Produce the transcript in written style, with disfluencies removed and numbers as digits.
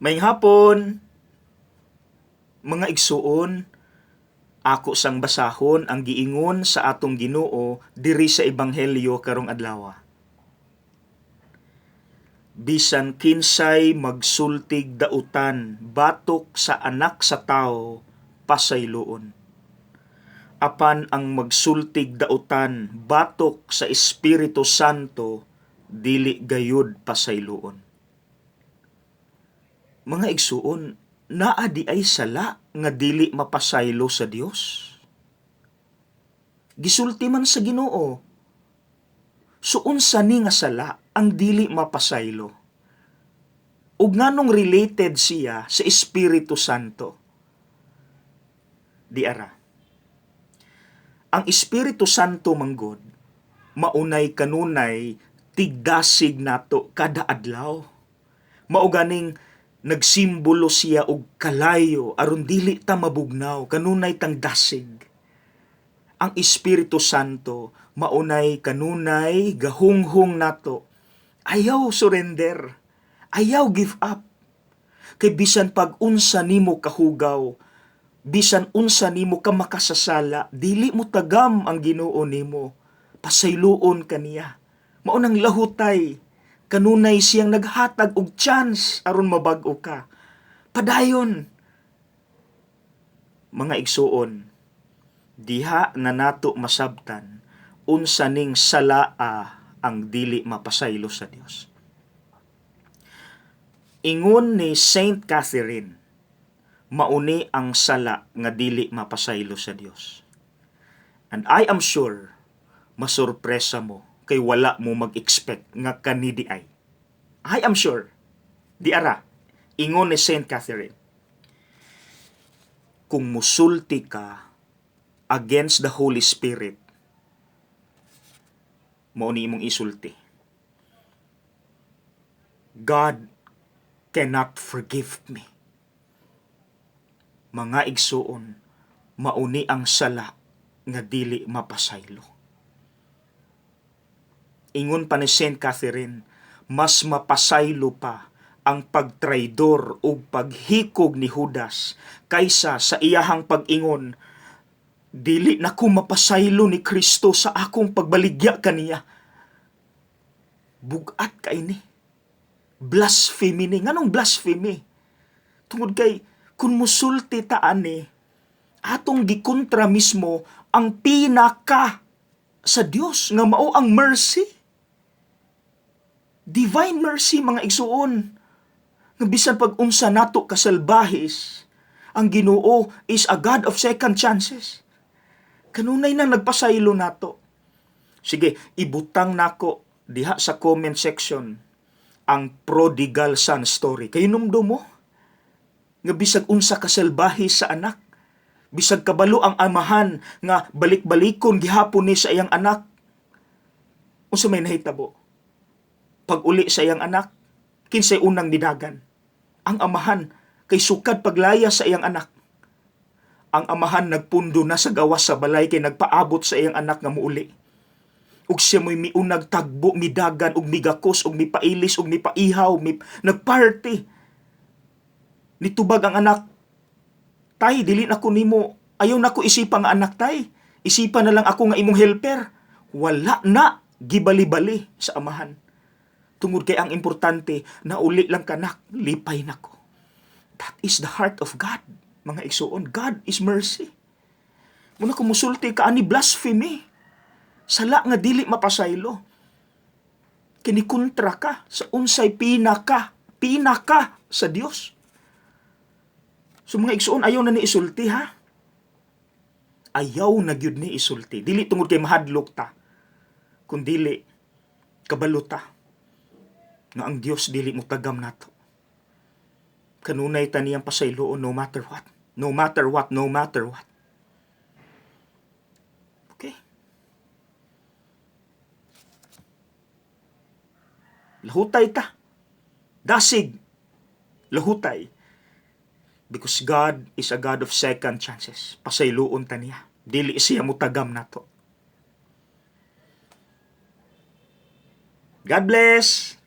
Maayong hapon, mga igsuon, ako sang basahon ang giingon sa atong Ginoo diri sa ebanghelyo karong adlaw. Bisan kinsay magsultig dautan batok sa Anak sa Tawo, pasayloon. Apan ang magsultig dautan batok sa Espiritu Santo, dili gayud pasayloon. Mga igsuon, naa diay sala nga dili mapasaylo sa Dios? Gisulti man sa Ginoo. So unsa ni nga sala ang dili mapasaylo? Ug nganong related siya sa Espiritu Santo? Di ara. Ang Espiritu Santo manggod, maunay kanunay tigdasig nato kada adlaw. Mao ganing nagsimbolo siya og kalayo aron dili ta mabugnaw, kanunay tang dasig. Ang Espiritu Santo maunay kanunay gahunghong nato. Ayaw surrender. Ayaw give up. Kay bisan pag unsa nimo kahugaw, bisan unsa nimo ka makasasala, dili mo tagam ang Ginoo nimo. Pasayloon kaniya. Mao nang lahutay, kanunay siyang naghatag og chance aron mabag-o ka. Padayon. Mga igsuon, diha na nato masabtan unsa ning salaa ang dili mapasaylo sa Dios. Ingon ni Saint Catherine, mauni ang sala nga dili mapasaylo sa Dios. And I am sure masurpresa mo kay wala mo mag-expect nga kani diay. I am sure. Di ara, ingon ni Saint Catherine, kung musulti ka against the Holy Spirit, mao ni imong isulti: "God cannot forgive me." Mga igsuon, mauni ang sala nga dili mapasaylo. Ingon pa ni Saint Catherine, mas mapasaylo pa ang pagtraidor ug paghikog ni Judas kaysa sa iyahang pag-ingon, "Dili na ko mapasaylo ni Kristo sa akong pagbaligya kaniya." Bugat kay ni. Blasphemy ni. Nganong blasphemy? Tungod kay kung musulti ta ani, atong gikontra mismo ang pinaka sa Dios nga mao ang mercy. Divine mercy, mga igsuon. Nga bisan pag unsa nato kasalbahis, ang Ginoo is a God of second chances. Kanunay na nagpasaylo nato. Sige, ibutang nako diha sa comment section ang prodigal son story. Kahinumdom mo? Nga bisag unsa kasalbahis sa anak, bisag kabalo ang amahan nga balik-balikon gihapon ni sa iyang anak. Unsa may nahitabo? Pag uli sa iyang anak, kinsay unang nidagan? Ang amahan, kay sukad paglaya sa iyang anak. Ang amahan nagpundo na sa gawas sa balay kay nagpaabot sa iyang anak nga muuli. Ug siya mo'y miunag tagbo, midagan, ug migakos, ug mipailis, ug mipaihaw, mi, nagparty. Nitubag ang anak, "Tay, dili na ko nimo, ayaw na ko isipa nga anak, tay. Isipa na lang ako nga imong helper." Wala na gibali-bali sa amahan. Tungod kay ang importante, nauli lang kanak, lipay nako. That is the heart of God, mga igsuon. God is mercy. Muna kung musulti ka ani, blasphemy. Sala nga dili mapasaylo. Kinikontra ka sa unsay pinaka, pinaka sa Dios. So mga igsuon, ayaw na ni isulti, ha. Ayaw na gyud ni isulti. Dili tungod kay mahadlok ta, kundili kabalo ta nga ang Dios dili mo tagam nato. Kanunay ta niyang pasayloon no matter what. No matter what, no matter what. Okay. Lahutay ta. Dasig. Lahutay. Because God is a God of second chances. Pasayloon ta niya. Dili siya mutagam nato. God bless!